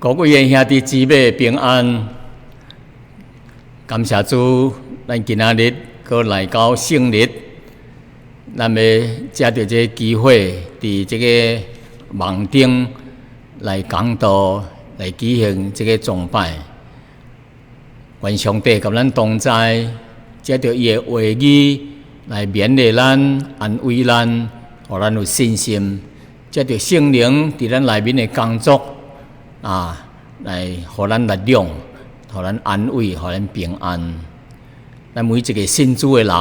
各位的兄弟姊妹平安，感謝主，咱今仔日閣來到聖日，咱欲藉著這个機會，佇這个網頂來講道，來舉行這个崇拜。願上帝佮咱同在，藉著伊的話語來勉勵咱、安慰咱，予咱有信心。藉著聖靈佇咱內面的工作，啊，來予咱力量，予咱安慰，予咱平安。咱每一个信主的人，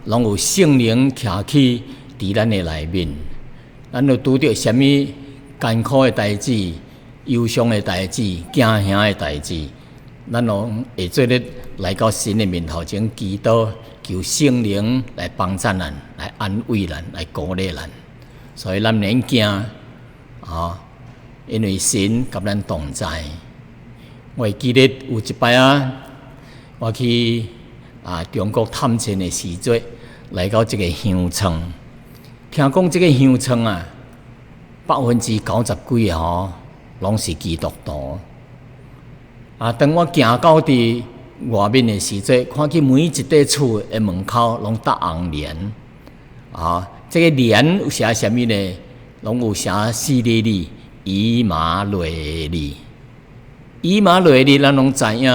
攏有聖靈徛起佇咱的內面。咱若拄著啥物艱苦的代誌、憂傷的代誌、驚嚇的代誌，咱攏會做咧來到神的面頭前祈禱，求聖靈來幫助咱，來安慰咱，來鼓勵咱。所以咱免驚，啊，因為神佮咱同在。我會記得有一擺啊，我去啊中國探親的時陣，來到這个鄉村，聽講這个鄉村啊，90%幾的吼，攏是基督徒。啊，當我行到佇外面的時陣，看見每一塊厝的門口攏搭紅簾，啊，這个簾有寫啥物呢？攏有寫四个字：以馬內利。以馬內利，咱攏知影。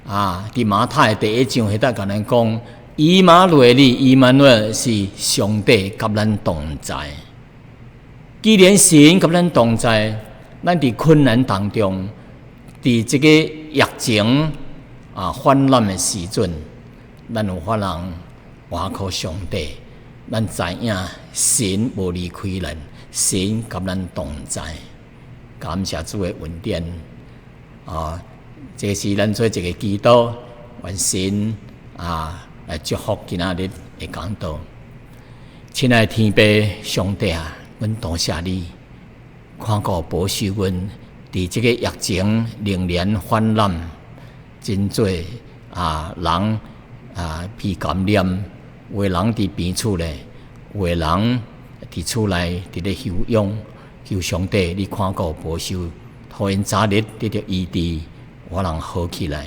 啊，佇馬太第一章彼搭共咱講，以馬內利，以馬內是上帝佮咱同在。既然神佮咱同在，咱佇困難當中，佇這个疫情啊泛濫的時陣，咱有法通倚靠上帝，咱知影神無離開咱，神佮咱同在。感謝主的恩典啊！這是咱做一个祈禱，願神啊來祝福今仔日的講道。親愛的天父上帝啊，阮多謝你，看顧保守阮佇這个疫情仍然泛濫，真濟啊人啊被感染，有的人佇病厝咧，有的人佇厝內佇咧休養。求上帝，你看顧保守，予𪜶早日得著醫治，有法通好起來。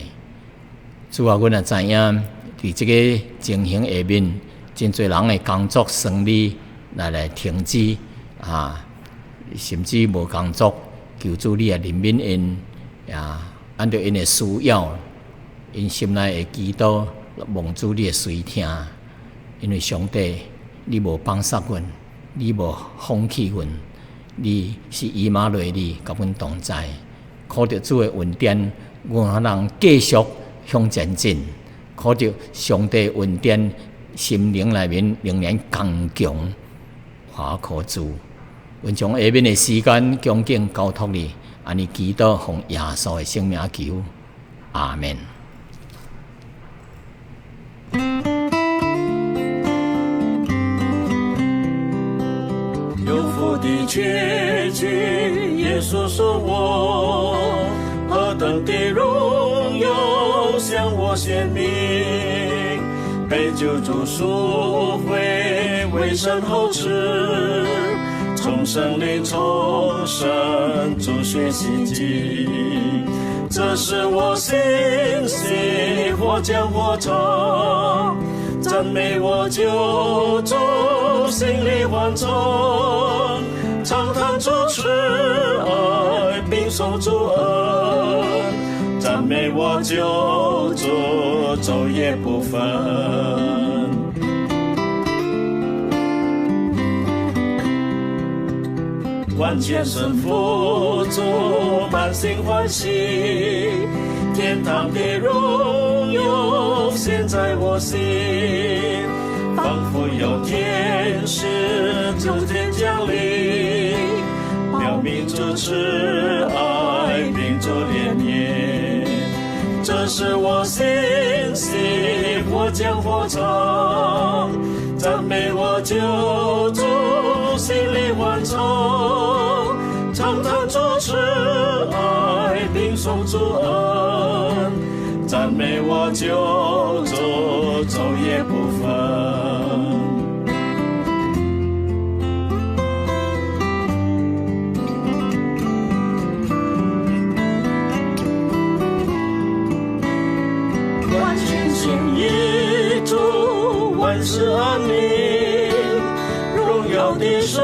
主啊，阮也知影，佇這个情形下面，真濟人的工作生理來停止啊，甚至無工作。求主你也憐憫𪜶啊，按著𪜶的需要，𪜶心內的祈禱，蒙主你的垂聽。因為上帝，你無放殺阮，你無放棄阮，你是以馬內利，佮阮同在。靠著主的恩典，阮有法通繼續向前進。靠著上帝恩典，心靈內面仍然剛強，倚靠主。阮將下面的時間恭敬交託你，按呢祈禱奉耶穌的聖名求，阿門。有福的結局，耶穌說我何等的榮耀向我顯明，被救主贖回，為神厚賜，從聖靈重生，主血洗淨。這是我信心，或講或唱，讚美我救主，心裡歡暢，常談主慈愛，並頌主恩，讚美我救主，晝夜不分。完全順服主，滿心歡喜，天堂的榮耀現在我心，仿佛有天使從天降臨，表明主慈愛，並主憐憫。這是我信心，或講或唱，讚美我救主，心裡歡暢，常談主慈愛，並頌主恩，讚美我救主，晝夜不分。萬事安寧，榮耀的聖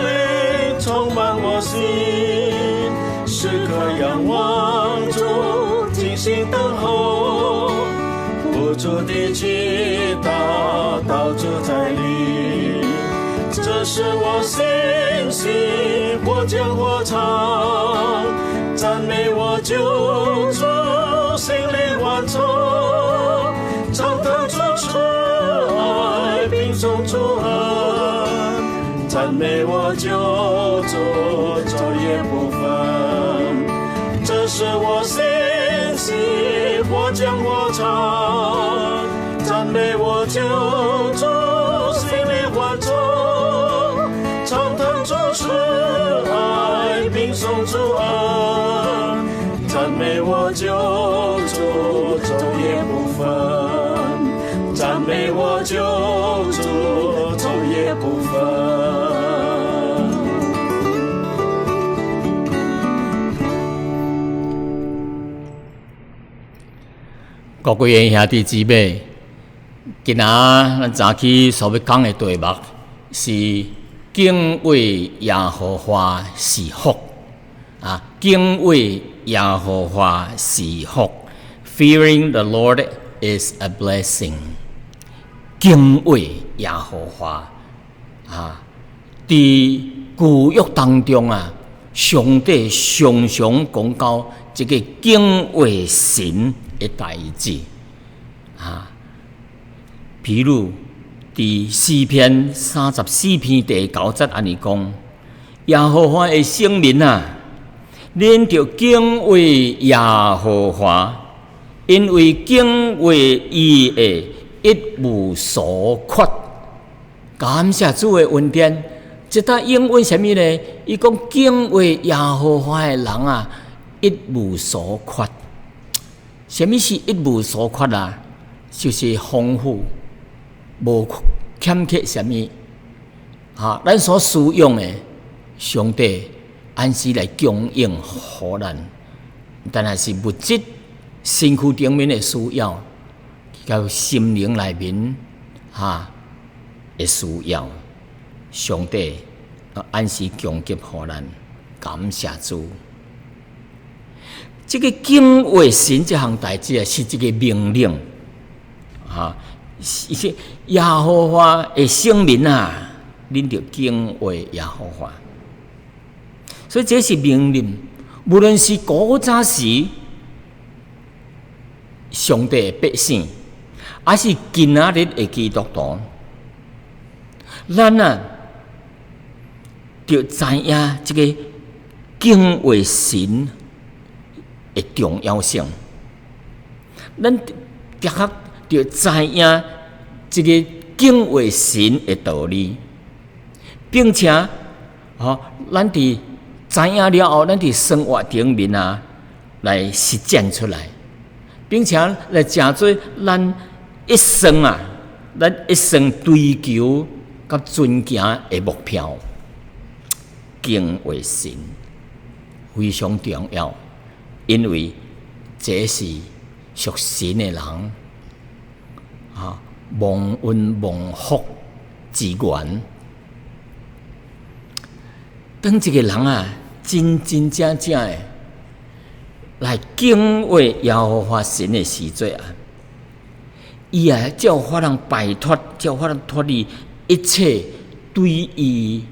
靈充滿我心，時刻仰望主，靜心等候，不住地祈禱，到主再臨。這是我信心，或講或唱，讚美我救主，心裡歡暢，暢談主慈愛，並頌主恩，讚美我救主，晝夜不分。這是我信心，或講或唱，讚美我救主，心裡歡暢，暢談主慈愛，並頌主恩，讚美我救主，晝夜不分。讚美我救主，晝夜不分。各位兄弟姊妹，今仔咱早起所欲講的題目是敬畏耶和華是福啊！敬畏耶和華是福，Fearing the Lord is a blessing。敬畏耶和華啊！佇舊約當中啊，上帝常常講到這个敬畏神的代誌啊，譬如佇詩篇34篇第九節按呢講：耶和華的聖民啊，恁著敬畏耶和華，因為敬畏伊的一無所缺。感謝主的恩典，這搭英文啥物呢？伊講敬畏耶和華的人啊，一無所缺。啥物是一無所缺啊？就是豐富，無欠缺啥物。哈，咱所需用的，上帝按時來供應予咱。但若是物質、身軀頂面的需要，佮心靈內面哈的需要，上帝按時供給予咱。感謝主。這个敬畏神這項代誌啊，是一个命令啊！是耶和華的聖民啊，恁著敬畏耶和華。所以這是命令，無論是古早時上帝的百姓，還是今仔日的基督徒，咱啊，著知影這个敬畏神的重要性，咱的確著知影這个敬畏神的道理，並且，吼，咱佇知影了後，咱佇生活頂面啊，來實踐出來，並且來成做咱一生啊，咱一生追求佮尊敬的目標。敬畏神非常重要。因為這是屬神的人，啊，蒙恩蒙福之源。當一个人啊，真真正正的來敬畏耶和華神的時陣啊，伊啊，才有法通擺脫，才有法通脫離一切對伊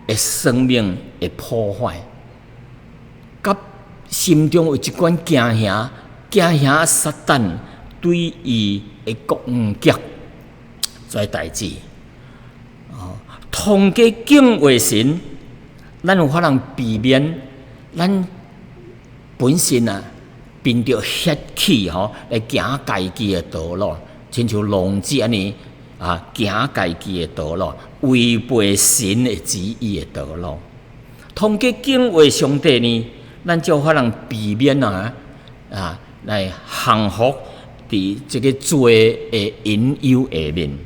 的生命的破壞，佮心中有一款驚嚇，驚嚇撒旦對伊的攻擊，這代誌。哦，通過敬畏神，咱有法通避免咱本身啊，憑著血氣吼來行家己的道路，親像浪子按呢啊，行家己的道路，違背神的旨意的道路。通過敬畏上帝呢，咱才有法通避免啊啊來降服佇這个罪的引誘下面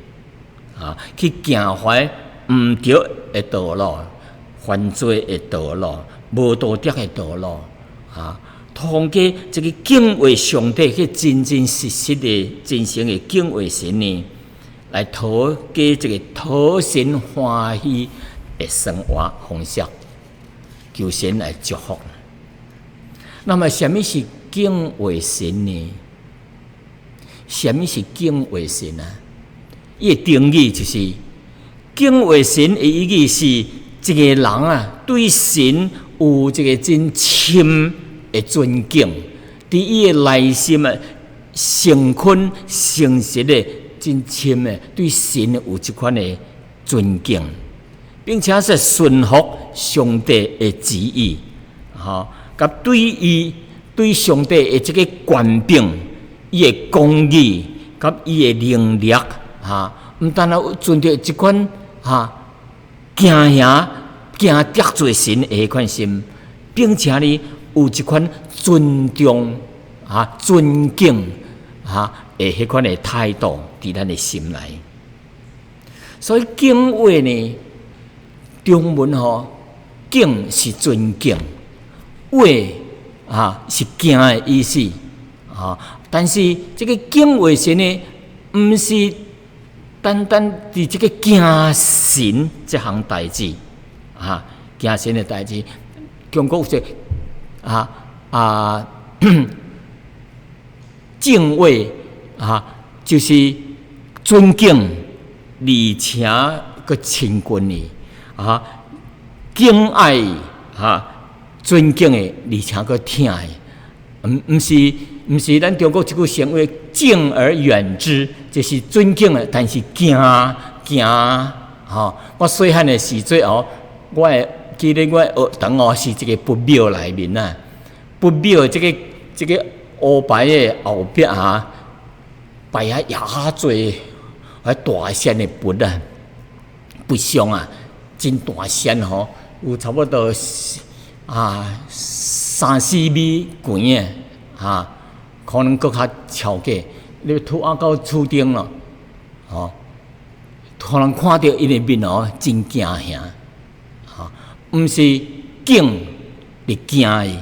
啊，去行懷毋對的道路、犯罪的道路、無道德的道路啊。通過這个敬畏上帝，去真真實實的、真誠的敬畏神呢，來討過這個討神歡喜的生活方式，求神來祝福。那麼，啥物是敬畏神呢？啥物是敬畏神啊？伊的定義就是敬畏神的意義是一個人啊，對神有一個真深的尊敬，佇伊的內心啊，誠懇誠實的真深的對神有這款的尊敬，並且是順服上帝的旨意，吼，佮對伊對上帝的這個權柄、伊的公義佮伊的能力，哈，毋單單存著這款哈驚嚇、驚得罪神的彼款心，並且呢有這款尊重、哈尊敬、哈的彼款的態度佇咱的心內。所以敬畏呢，中文吼，敬是尊敬，畏啊是驚的意思，啊，但是這個敬畏神呢，毋是單單佇這個驚神這項代誌，啊，驚神的代誌，中國有說敬畏啊，就是尊敬，而且閣親近伊，啊，敬愛哈，尊敬的，而且閣疼伊，毋是咱中國這句成語敬而遠之，就是尊敬的，但是驚驚吼。我細漢的時陣哦，我會記得我學堂哦是一個佛廟內面啊，佛廟這個烏牌的後壁啊，擺遐也濟彼大仙的佛啊，佛像啊，真大仙吼，有差不多啊三四米懸的，哈，可能閣較超過。你拄仔到厝頂咯，吼，可能看著伊的面哦，真驚嚇，吼，毋是敬，是驚伊。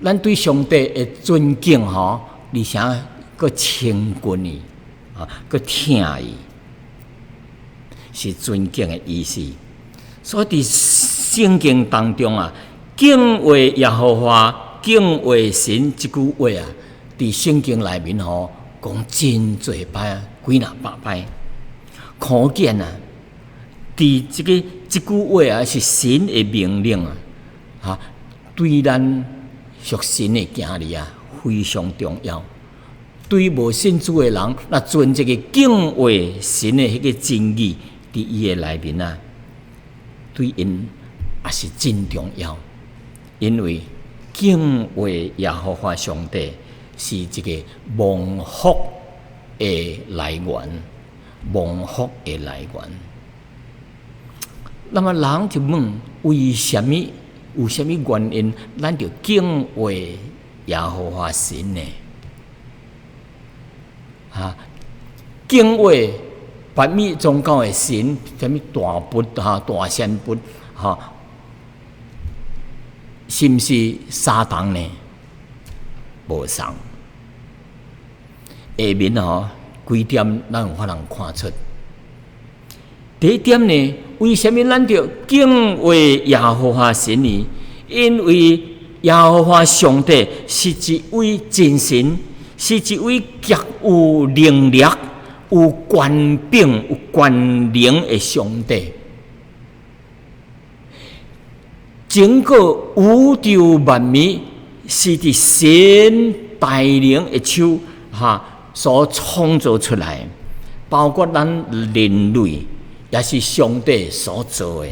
咱對上帝的尊敬吼，而且閣親近伊，啊，閣疼伊，是尊敬的意思。所以佇聖經當中啊，敬畏耶和華、敬畏神這句話啊，佇聖經內面吼講真濟擺啊，幾若百擺。可見啊，佇這個這句話啊，是神的命令啊，哈，對咱屬神的囝兒啊，非常重要。對無信主的人，若存這個敬畏神的彼個真義，佇伊的內面啊，對𪜶也是真重要。因為敬畏耶和華上帝是一個蒙福的來源，蒙福的來源。那麼人就問：為啥物？有啥物原因？咱著敬畏耶和華神呢？哈，敬畏別物宗教的神，啥物大佛哈、大仙佛哈，是毋是相同呢？無相仝。下面吼幾點咱有法通看出。第一點呢，為啥物咱著敬畏耶和華神呢？因為耶和華上帝是一位真神，是一位極有能力、有權柄、有權能的上帝。整個宇宙萬物是佇神大能的手哈所創造出來，包括咱人類也是上帝所造的。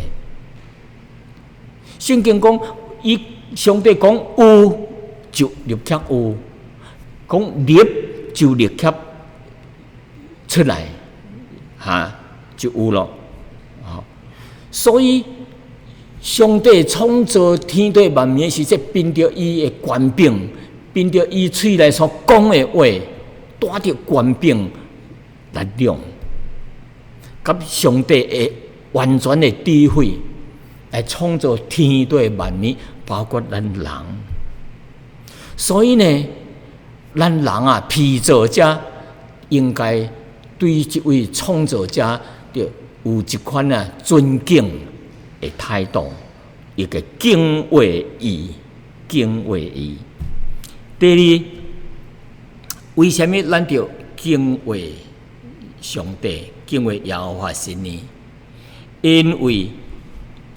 聖經講，伊上帝講有就立刻有，講立就立刻出來，哈就有咯。所以上帝創造天地萬物時，這憑著伊的權柄，憑著伊喙內所講的話，帶著權柄力量，佮上帝的完全的智慧來創造天地萬物，包括咱人。所以呢，咱人啊，被造者應該對這位創造者，著有一款啊尊敬的態度，一個敬畏伊，敬畏伊。第二，為啥物咱著敬畏上帝、敬畏耶和華神呢？因為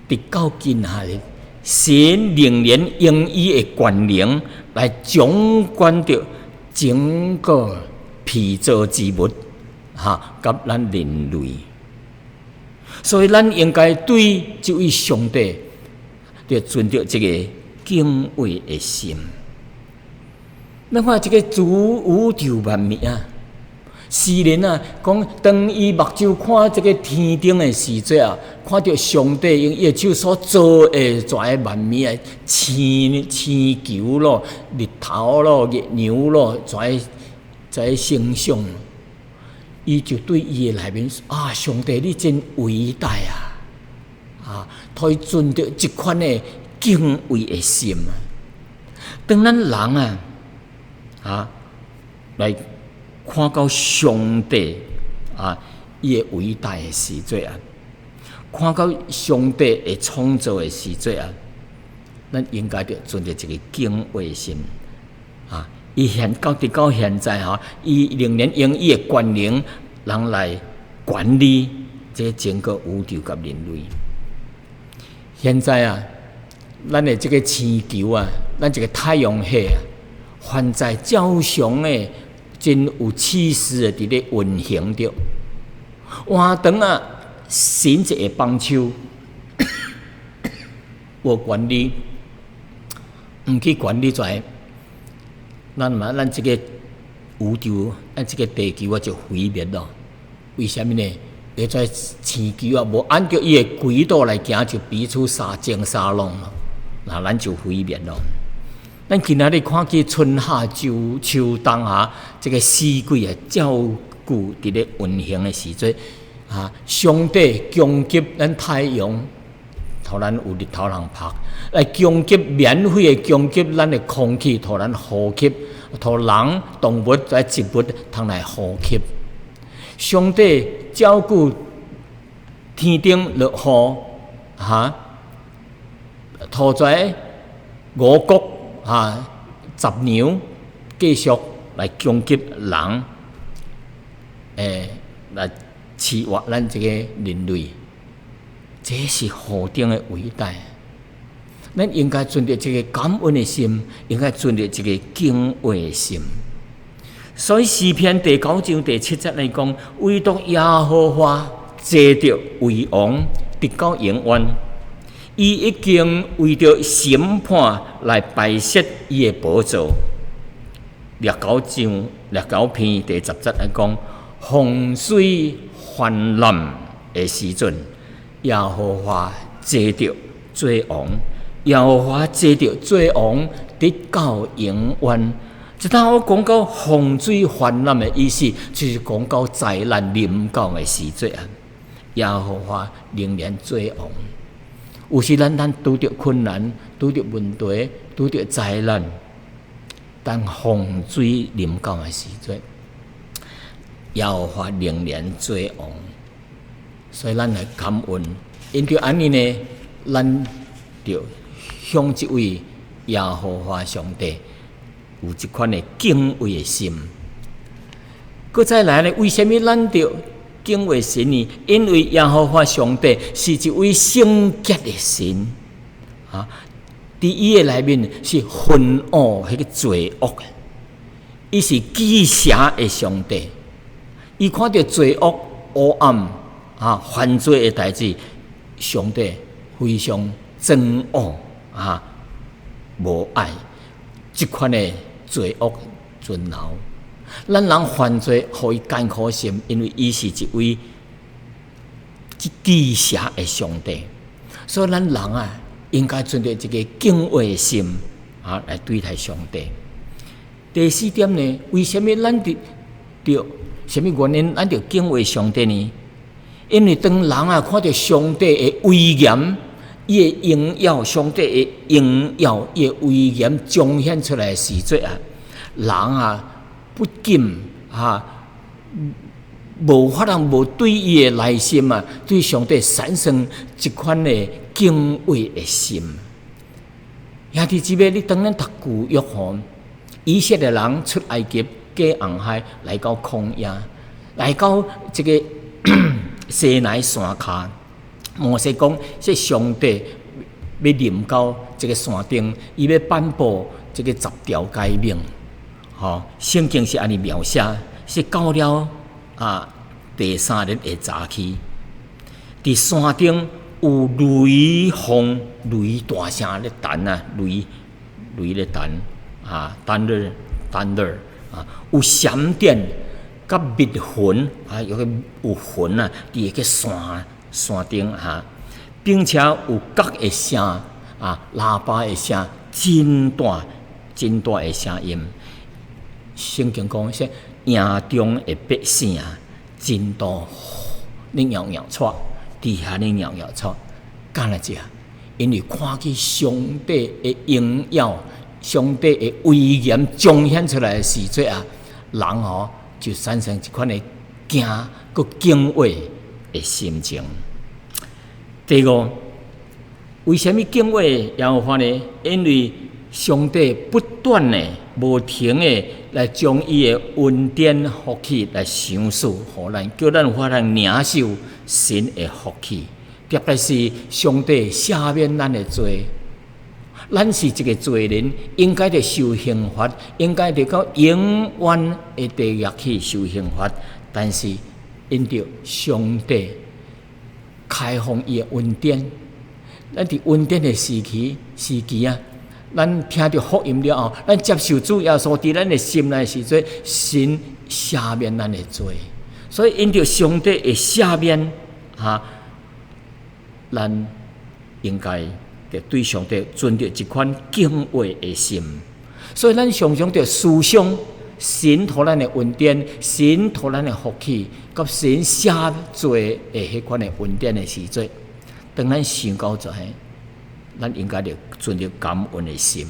直到今仔日，神仍然用伊的權能來掌管著整個被造之物，哈，佮咱人類。所以咱應該對這位上帝，著存著這個敬畏的心。咱看這個主宇宙萬物啊，詩人啊，講當伊目睭看這個天頂的時陣啊，看著上帝用伊的手所造的這萬物啊，星星球咯、日頭咯、月娘咯，這這星象，伊就對伊的內面啊，上帝你真偉大啊！啊，予伊存著這款的敬畏的心啊。當咱人啊，啊，來看到上帝啊，伊的偉大的時陣啊，看到上帝的創造的時陣啊，咱應該著存著一個敬畏心啊。伊現到直到現在吼，伊仍然用伊的權能人來管理這整個宇宙佮人類。現在啊，咱的這個星球啊，咱這個太陽系啊，還在照常的真有秩序的佇咧運行著。換當啊，神一個幫手，無管理，毋去管理這，咱嘛，咱這個宇宙，咱這個地球啊，就毀滅咯。為啥物呢？會這星球啊，無按著伊的軌道來行，就彼此相爭相挵咯。那咱就毀滅咯。咱今仔日看見春夏秋秋冬啊，這個四季啊，照舊佇咧運行的時陣，啊，上帝供給咱太陽，予咱有日頭通曬，來供給免費的供給咱的空氣，予咱呼吸，予人、動物、這植物通來呼吸。上帝照顧天頂落雨，哈，塗在五穀啊，雜糧繼續來供給人，來飼活咱這個人類，這是何等的偉大！咱應該存著這個感恩的心，應該存著這個敬畏的心。所以詩篇第九章第七節來講，唯獨耶和華坐著為王，直到永遠。伊已經為著審判來擺設伊的寶座。廿九章廿九篇第十節來講，洪水泛濫的時陣，耶和華坐著做王，耶和華坐著做王，直到永遠。這當我講到洪水泛濫的意思，就是講到災難臨到的時陣啊。耶和華仍然做王。有時咱咱拄著困難、拄著問題、拄著災難，當洪水臨到的時陣，耶和華仍然做王。所以咱來感恩，因著按呢呢，咱著向這位耶和華上帝有這款的敬畏的心。閣再來呢，為啥物咱著敬畏神呢？因為耶和華上帝是一位聖潔的神，啊，佇伊的內面是恨惡彼個罪惡的，伊是忌邪的上帝。伊看著罪惡、黑暗啊、犯罪的代誌，上帝非常憎惡啊，無愛這款的罪惡存留。咱人犯罪，予伊艱苦心，因為伊是一位忌邪的上帝，所以咱人啊，應該存著一個敬畏心啊，來對待上帝。第四點呢，為啥物咱著著啥物原因，咱著敬畏上帝呢？因為當人啊看著上帝的威嚴，伊的榮耀，上帝的榮耀，伊的威嚴彰顯出來的時陣啊，人啊，不禁啊，無法通無對伊的內心啊，對上帝產生這款的敬畏的心。兄弟姊妹，你當咱讀舊約吼，以色列人出埃及過紅海來到曠野，來到這个西奈山跤，摩西講，說上帝欲臨到這个山頂，伊欲頒布這个十條誡命。吼，聖經是按呢描寫，是到了啊第三日的早起，佇山頂有雷轟，雷大聲咧彈啊，雷雷咧彈啊，thunder thunder 啊，有閃電佮密雲啊，有个有雲啊，佇個山山頂哈，並且有角的聲啊，喇叭的聲，真大真大的聲音。聖經講說，營中的百姓啊，真多咧搖搖掣，佇遐咧搖搖掣，幹來這？因為看見上帝的榮耀，上帝的威嚴彰顯出來的時陣啊，人吼就產生一款的驚閣敬畏的心情。第五，為啥物敬畏耶和華呢？因為上帝不斷的、無停的來將伊的恩典福氣來賞賜予咱，叫咱有法通領受神的福氣。特別是上帝赦免咱的罪，咱是一个罪人，應該著受刑罰，應該著到永遠的地獄去受刑罰。但是因著上帝開放伊的恩典，咱佇恩典的時期時期啊，咱聽著福音了後，咱接受主耶穌佇咱的心內時陣，神赦免咱的罪。所以因著上帝的赦免，哈，咱應該著對上帝存著一款敬畏的心。所以咱常常著思想神予咱的恩典，神予咱的福氣，佮神赦罪的彼款的恩典的時陣，當咱想到這，咱應該著存著感恩的心。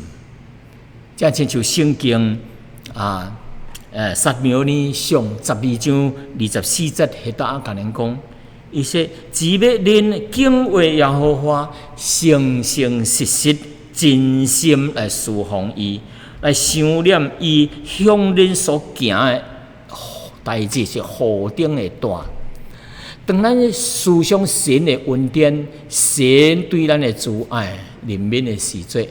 這親像聖經啊，撒母耳上12章24節，彼搭共咱講，伊說：只欲恁敬畏耶和華，誠誠實實、真心來事奉伊，來想念伊向恁所行的代誌是何等的大。當咱思想神的恩典，神對咱的慈愛、憐憫的時陣，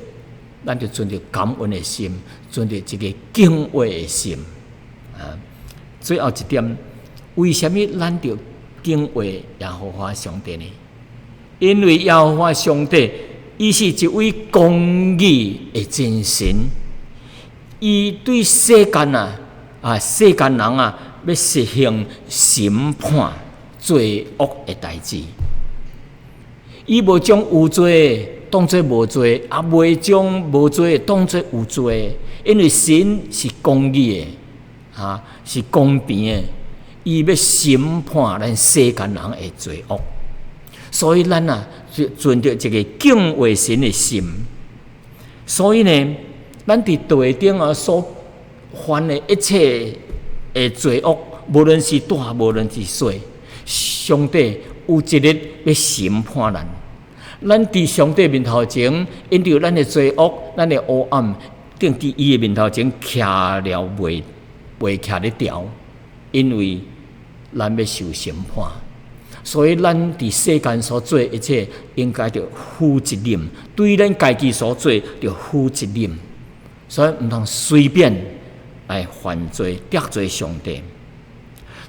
咱就存著感恩的心，存著一个敬畏的心。啊，最後一點，為啥物咱著敬畏耶和華上帝呢？因為耶和華上帝，伊是一位公義的真神，伊對世間啊啊世間人啊，欲實行審判罪惡的代誌。伊無將有罪當做無罪，也袂將無罪當做有罪，因為神是公義的，哈，是公平的，伊欲審判咱世間人的罪惡，所以咱啊，存著一个敬畏神的心。所以呢，咱佇地頂啊所犯的一切的罪惡，無論是大，無論是細，上帝有一日欲審判咱。咱佇上帝面頭前，因著咱的罪惡、咱的黑暗，定佇伊的面頭前徛了袂袂徛得牢，因為咱欲受審判。所以咱佇世間所做一切，應該著負責任；對咱家己所做，著負責任。所以毋通隨便來犯罪、得罪上帝。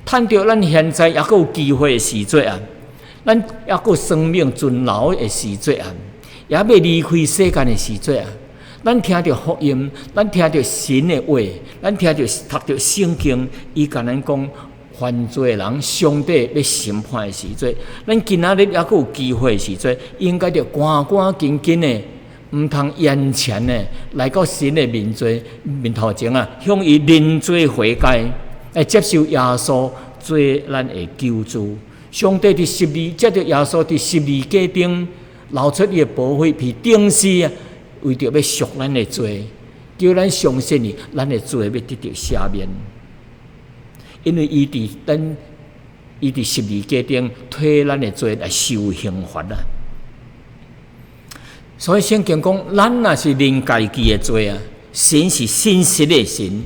趁著咱現在猶閣有機會的時陣啊，咱猶閣生命存留的時陣啊，猶未離開世間的時陣啊，咱聽著福音，咱聽著神的話，咱聽著讀著聖經，伊共咱講犯罪的人，上帝欲審判的時陣，咱今仔日猶閣有機會的時陣，應該著趕趕緊緊的，毋通延遲的來到神的面前面頭前啊，向伊認罪悔改，來接受耶穌做咱的救主。上帝佇十字，藉著耶穌佇十字架頂流出伊的寶血，被釘死啊，為著欲贖咱的罪，叫咱相信伊，咱的罪欲得著赦免。因為伊佇咱伊佇十字架頂替咱的罪來受刑罰啊！所以聖經講，咱若是認家己的罪啊，神是信實的神，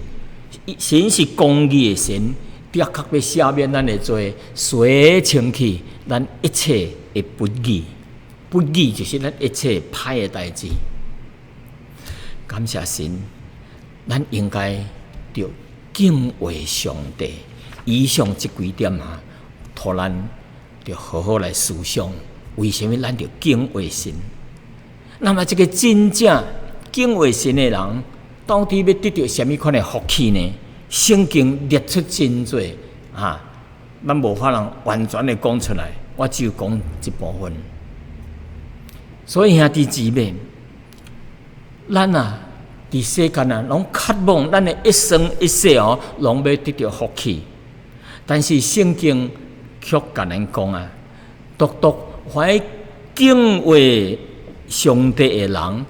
神是公義的神，的確欲赦免咱的罪，洗清去咱一切的不義，不義就是咱一切歹的代誌。感謝神，咱應該著敬畏上帝。以上這幾點啊，予咱著好好來思想，為啥物咱著敬畏神？那麼這個真正敬畏神的人，到底欲得著啥物款的福氣呢？聖經列出真濟啊，咱無法通完全的講出來，我只有講一部分。所以兄弟姊妹，咱啊，佇世間啊，攏渴望咱的一生一世哦，攏欲得著福氣。但是聖經卻共咱講啊，獨獨懷敬畏上帝的人，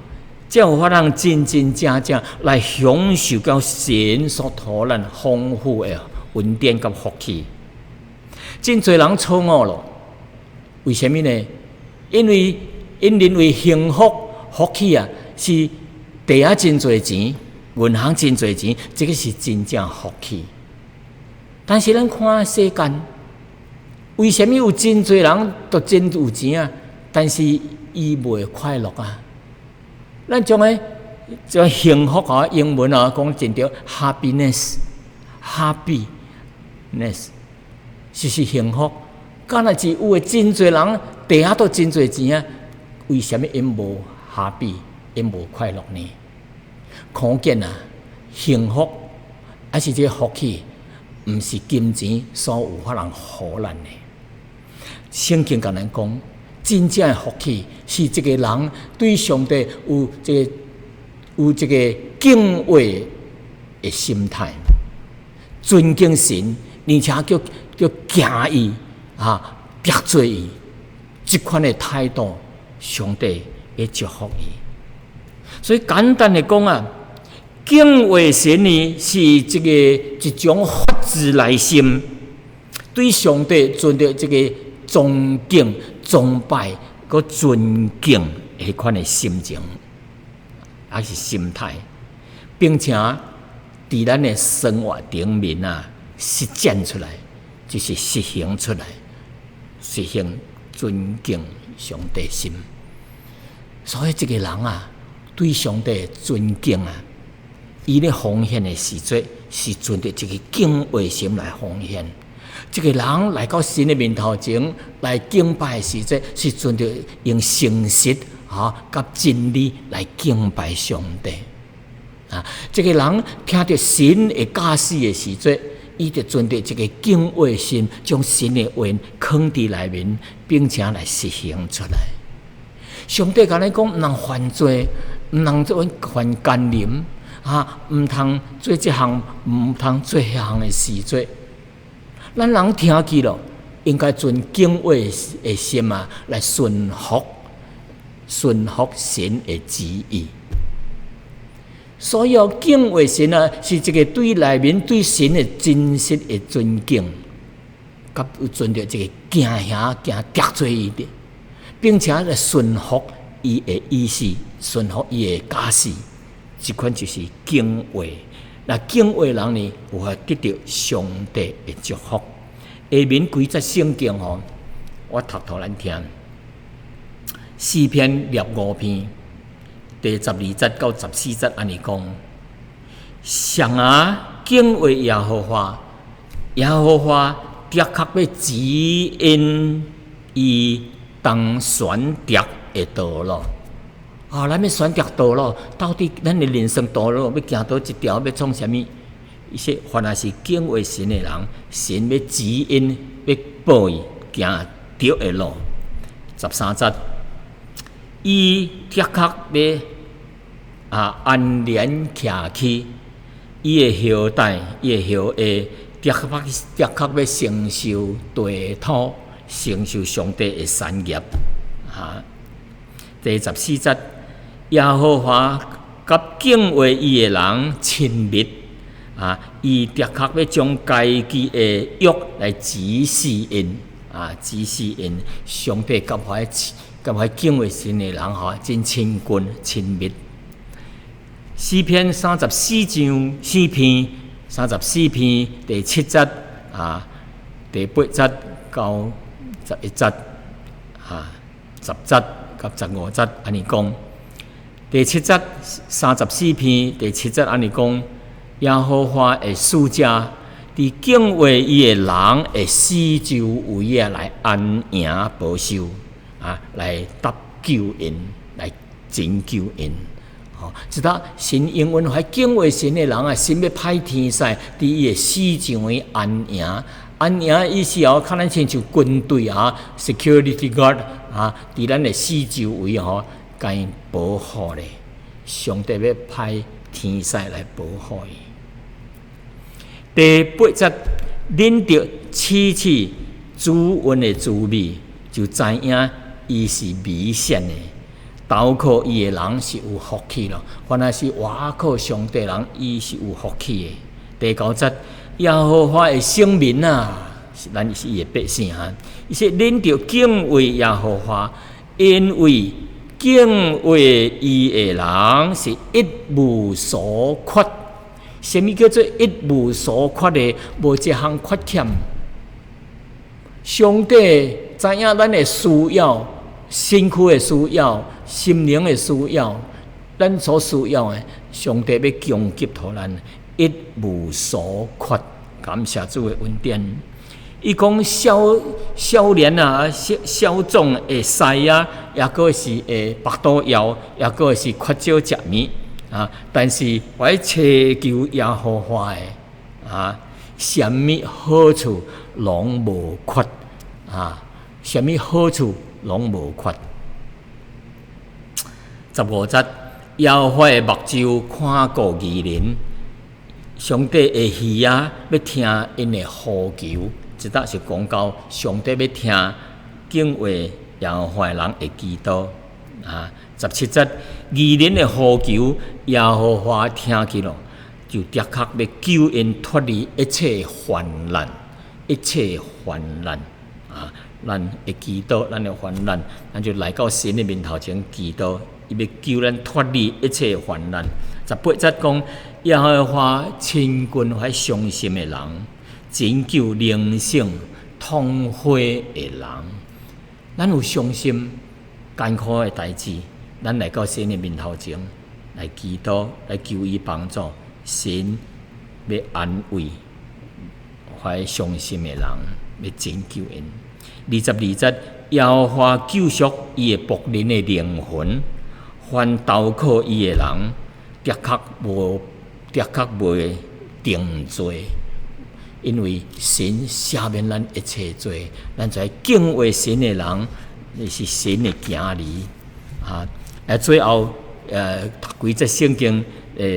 才有法通真真正正來享受到神所予咱豐富的恩典佮福氣。真濟人錯誤咯，為啥物呢？因為𪜶認為幸福福氣啊，是袋仔真濟錢，銀行真濟錢，這個是真正福氣。但是咱看世間，為啥物有真濟人都真有錢啊？但是伊袂快樂啊！咱將個這幸福啊，英文啊講真著 happiness，happiness 就是幸福。敢若是有的真濟人袋仔都真濟錢啊，為啥物𪜶無 happy，𪜶無快樂呢？可見啊，幸福抑是這個福氣，毋是金錢所有法通予咱的。聖經共咱講，真正的福氣是這個人對上帝有這個敬畏的心態，尊敬神，而且叫驚伊啊，得罪伊，這款的態度，上帝會祝福伊。所以簡單的講啊，敬畏神呢是這個一種發自內心對上帝存著這個崇敬、崇拜、閣尊敬彼款的心情，抑是心態，並且佇咱的生活頂面啊，實踐出來，就是實行出來，實行尊敬上帝心。所以這個人啊，對上帝尊敬啊，伊咧奉獻的時陣是存著一個敬畏心來奉獻。這個人來到神的面頭前來敬拜的時陣，是存著用誠實啊佮真理來敬拜上帝。啊，這個人聽著神的教示的時陣，伊就存著這個敬畏心，將神的話囥佇內面，並且來實行出來。上帝共咱講，毋通犯罪，毋通做犯姦淫，啊，毋通做這項，毋通做彼項的事做。咱人聽去咯，應該存敬畏的心啊，來順服、順服神的旨意。所以敬畏神啊，是一個對內面對神的真實的尊敬，佮有存著這個驚嚇、驚得罪伊的，並且來順服伊的意思，順服伊的教示，這款就是敬畏。那敬畏人呢，有法得著上帝的祝福。下面幾節聖經吼，我讀予咱聽。詩篇65篇第12節到14節按呢講：誰啊敬畏耶和華，耶和華的確欲指引伊當選擇的道路。啊，咱欲選擇道路，到底咱的人生道路欲行佗一條，欲創啥物？伊說，凡若是敬畏神的人，神欲指引，欲保伊行對的路。13節，伊的確欲啊安然徛起，伊的後代，伊的後裔，的確欲承受地土，承受上帝的產業。啊，第14節，耶和華佮敬畏伊的人親密，啊，伊的確欲將家己的約來指示𪜶啊，指示𪜶。上帝佮敬畏神的人吼，真親近親密。詩篇34章四篇34篇第七節啊，第八節到11節啊，10節佮15節按呢講。第七節三十四篇第七節按呢講，耶和華的使者佇敬畏伊的人的四周圍啊，來安營保守啊，來搭救𪜶，來拯救𪜶。吼，這搭神應允予敬畏神的人啊，神欲派天使佇伊的四周圍安營。安營意思哦，較咱親像軍隊啊，security guard 啊，佇咱的四周圍吼，共𪜶保護咧。上帝欲派天使來保護伊。第八節，啉著齒齒主恩的滋味，就知影伊是美善的。投靠伊的人是有福氣咯，凡若是倚靠上帝人，伊是有福氣的。第九節，耶和華的聖民啊，是咱是伊的百姓啊。伊說恁著敬畏耶和華，因為敬畏伊的人是一無所缺。啥物叫做一無所缺的？無一項缺欠。上帝知影咱的需要，身軀的需要，心靈的需要，咱所需要的，上帝欲供給予咱，一無所缺。感謝主的恩典。伊講少少年啊，少少壯會師啊，抑閣是會腹肚枵，抑閣是缺少食物啊。但是我尋求耶和華的啊，啥物好處攏無缺啊，啥物好處攏無缺。15節，耶和華的目睭看顧義人，上帝的耳仔欲聽𪜶的呼求。這搭是講到上帝欲聽敬畏耶和華的人的祈禱啊。17節，義人的呼求，耶和華聽見咯，就的確欲救𪜶脫離一切患難，一切患難啊！咱會祈禱，咱的患難，咱就來到神的面頭前祈禱，伊欲救咱脫離一切患難。18節講，耶和華親近遐傷心的人，拯救靈性痛悔的人。咱有傷心艱苦的代誌，咱來到神的面頭前來祈禱，來求伊幫助。神欲安慰遐傷心的人，欲拯救𪜶。22節，耶和華救贖伊的僕人的靈魂，凡投靠伊的人，的確袂定罪。因為神赦免咱一切罪，咱就愛敬畏神的人，是神的囝兒啊！啊，最後讀幾節聖經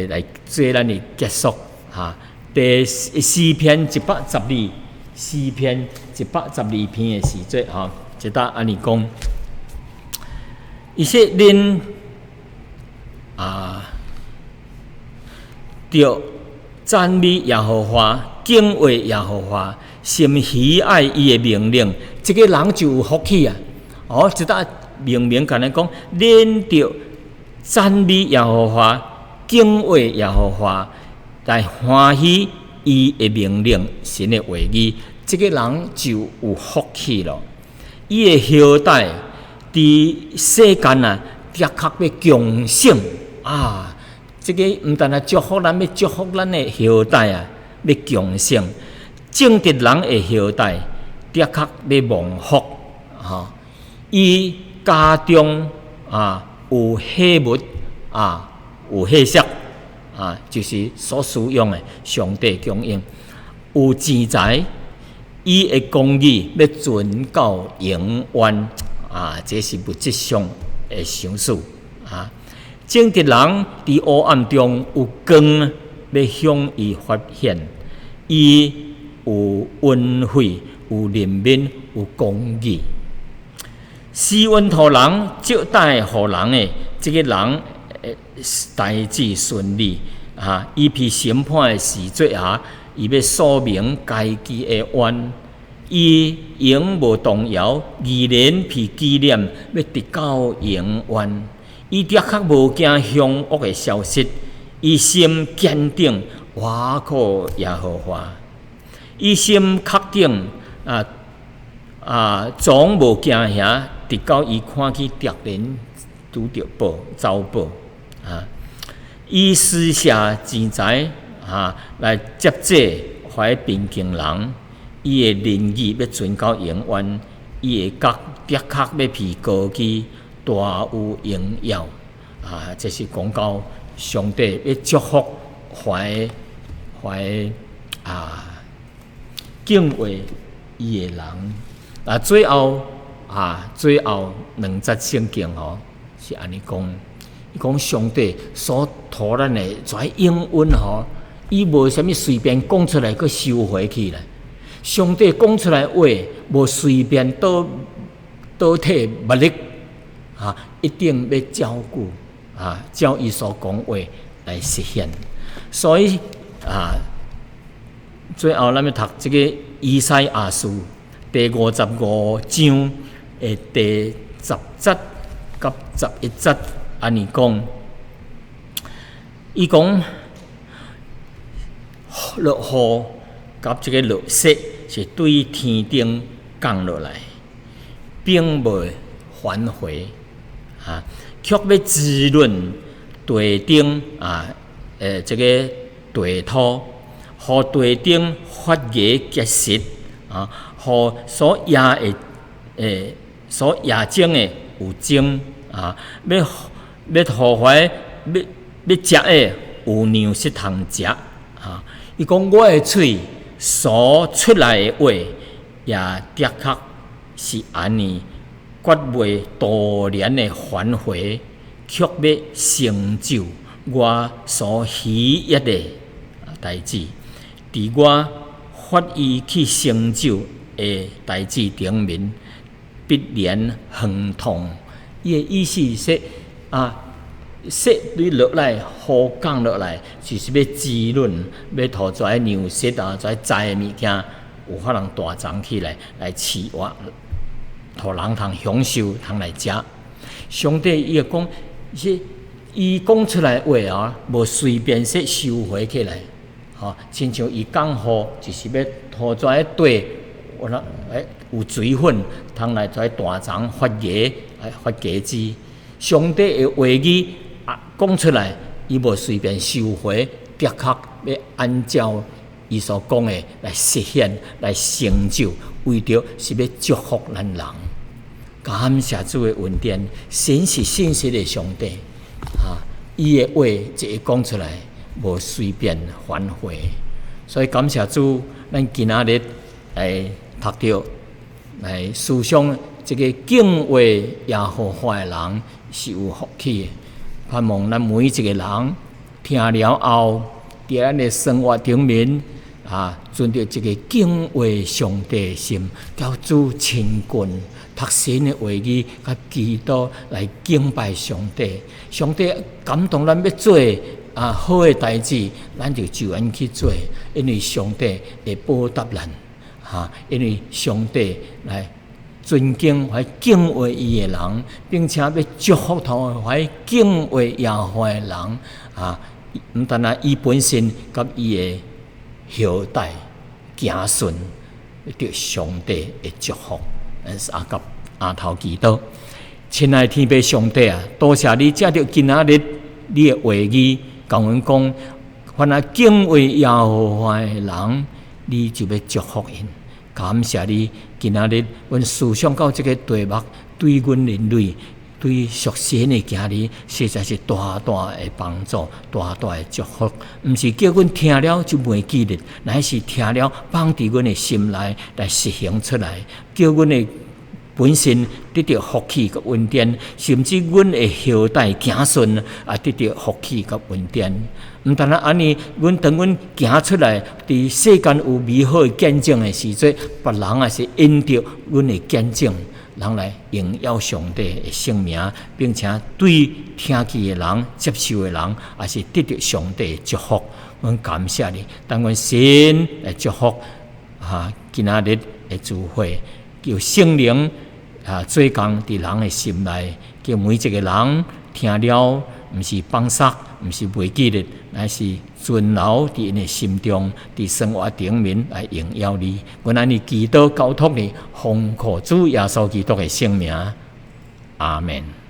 來做咱的結束哈。第詩篇一百十二，詩篇112篇的時節吼，這搭按呢講，伊說恁啊，著讚美耶和華，敬畏耶和華，心喜愛伊的命令，這個人就有福氣啊！哦，這搭明明共咱講，恁著讚美耶和華，敬畏耶和華，來歡喜伊的命令，神的話語，這個人就有福氣咯。伊的後代佇世間啊，的確欲強盛啊！這個毋但係祝福咱，欲祝福咱的後代啊，欲強盛。正直人的後代的確欲蒙福，吼。伊家中啊有貨物啊，有貨色啊，就是所使用的上帝供應，有錢財，伊的公義欲存到永遠啊！這是物質上的賞賜啊。正直人佇黑暗中有光，欲向伊發現，伊有恩惠，有憐憫，有公義。施恩予人，借貸予人的，這個人代誌順利啊！啊，伊被審判的時節啊，伊欲訴明家己的冤，伊永無動搖，義人被紀念，欲直到永遠。伊的確無驚兇惡的消失，伊心堅定，倚靠耶和華。伊心確定啊啊，總無驚嚇，直到伊看見敵人拄著寶走寶啊！伊施捨錢財啊，來接濟懷貧窮人。伊的仁義欲存到永遠，伊的角的確欲被高舉，大有榮耀啊！這是講到上帝欲祝福懷懷啊敬畏伊的人。啊，最後啊，最後兩節聖經吼是按呢講，伊講上帝所託咱的這應允吼，伊無啥物隨便講出來閣收回去啦。上帝講出來話，無隨便倒倒退物力啊，一定欲照顧啊，照伊所講話來實現。所以啊，最後咱欲讀這個以賽亞書第55章的第10節佮11節，按呢講，伊講落雨佮這個落雪是對天頂降落來，並袂返回啊，卻欲滋潤地頂啊，這個地土，予地頂發芽結實啊，予所野的所野種的有種啊，欲欲予懷欲欲食的有糧食通食啊。伊講我的喙所出來的話，也的確是按呢，決袂徒然的返回，卻欲成就我所喜悅的代誌。佇我發伊去成就的代誌頂面，必然亨通。伊的意思是說啊，雪對落來，雨降落來，就是欲滋潤，欲予這糧食啊，這栽的物件有法通大長起來，來飼活，予人通享受，通來食。上帝伊會講，是伊講出來話啊，無隨便說收回起來，吼，親像伊降雨，就是欲予這地有那有水分，通來這大長發芽，發果子。上帝的話語啊，講出來，伊無隨便收回，的確欲按照伊所講的來實現、來成就，為著是欲祝福咱人。感謝主的恩典，神是信實的上帝，啊，伊的話一講出來，無隨便反悔。所以感謝主，咱今仔日來讀著，來思想這個敬畏耶和華的人是有福氣的。盼望咱每一個人聽了後，佇咱的生活頂面啊，存著一個敬畏上帝的心，佮主親近，讀神的話語，佮祈禱來敬拜上帝。上帝感動咱欲做啊好的代誌，咱就就按去做，因為上帝會報答咱，哈，因為上帝來尊敬懷敬畏伊的人，並且欲祝福予懷敬畏耶和華的人，啊，毋單單伊本身佮伊的後代子孫得上帝的祝福。咱是阿甲阿頭祈禱，親愛天父上帝啊，多謝你藉著今仔日你的話語，共阮講，凡係敬畏耶和華的人，你就欲祝福𪜶。感謝你，今仔日阮思想到這個題目，對阮人類、對屬神的囝兒，實在是大大的幫助，大大的祝福。毋是叫阮聽了就袂記得，乃是聽了放佇阮的心內來實行出來，叫阮的本身得著福氣佮恩典，甚至阮的後代子孫也得著福氣佮恩典。毋單單按呢，阮當阮行出來，佇世間有美好的見證的時陣，別人也是因著阮的見證，人來榮耀上帝的聖名，並且對聽見的人、接受的人，也是得著上帝的祝福。阮感謝你，但願神來祝福啊！今仔日的聚會，叫聖靈啊做工佇人的心內，叫每一個人聽了，毋是放捒，毋是袂記得，乃是存留佇𪜶的心中，佇生活頂面來榮耀你。阮按呢祈禱交託你，奉靠主耶穌基督的聖名，阿門。